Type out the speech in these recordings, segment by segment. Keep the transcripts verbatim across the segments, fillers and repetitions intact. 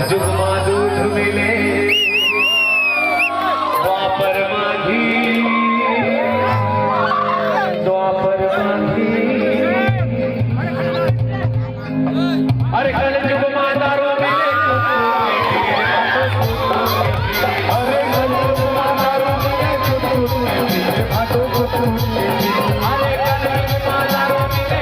जुग मा दूध मिले द्वापर मा घी, द्वापर मा घी। अरे कलजुग मा दारू मिले, अरे कलजुग मा दारू मिले, अरे कलजुग मा दारू मिले,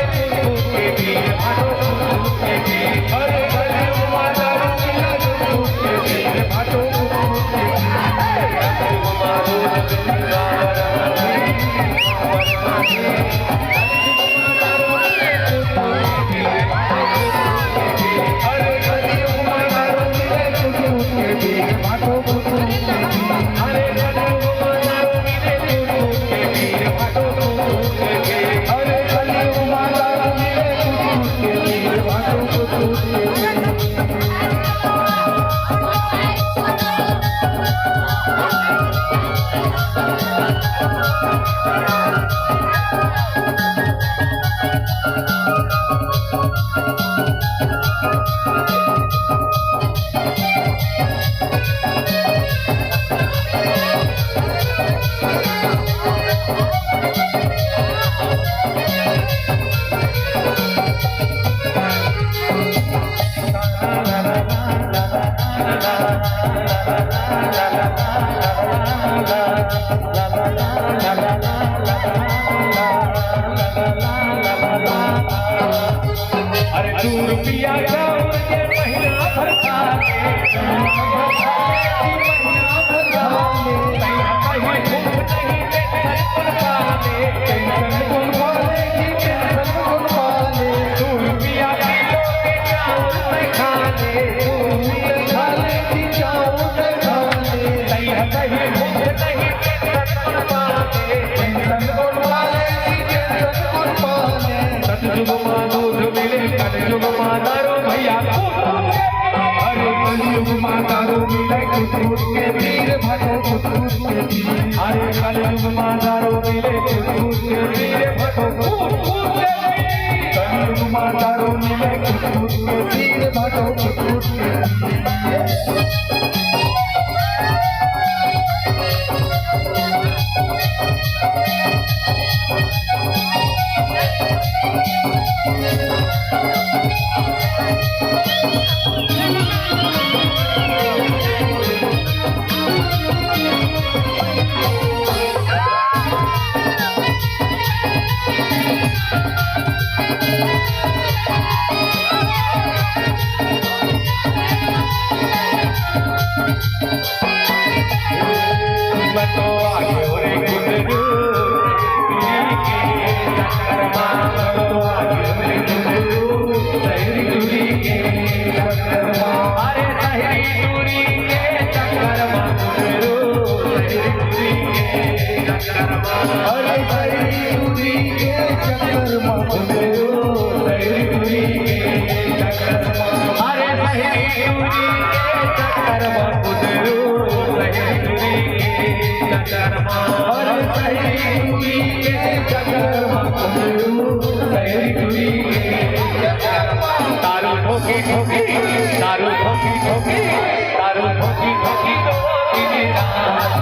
अरे दू रुपया चाउर के महीना भर खा ले, महीना भर खा ले, कहीं भूख नहीं, टेंशन कौन पाले, टेंशन कौन पाले, दू रुपया किलो के चाउर में खा ले, दू रुपया खा ले, चाउर में खा ले, कहीं भूख नहीं, टेंशन कौन पाले, टेंशन कौन पाले, टेंशन कौन पाले। सतयुग मा दूध मिले, कलयुग मा दारू भैया। अरे कलयुग मा दारू मिले, कुछ कुछ के पीर भाटो, कुछ कुछ के पीर। अरे कलयुग मा दारू मिले, कुछ कुछ के पीर भाटो, कुछ कुछ के पीर। कलयुग मा दारू मिले, कुछ कुछ के पीर भाटो, कुछ कुछ के पीर। अरे बहिरी टूरी के चक्कर मा घुमेरो, बहिरी टूरी के चक्कर मा। अरे बहिरी टूरी के चक्कर मा घुमेरो, बहिरी टूरी के चक्कर मा। अरे बहिरी टूरी के चक्कर मा घुमेरो, बहिरी टूरी के चक्कर मा। दारू ठोकी ठोकी, दारू ठोकी ठोकी, दारू ठोकी ठोकी रोवा दिन रात।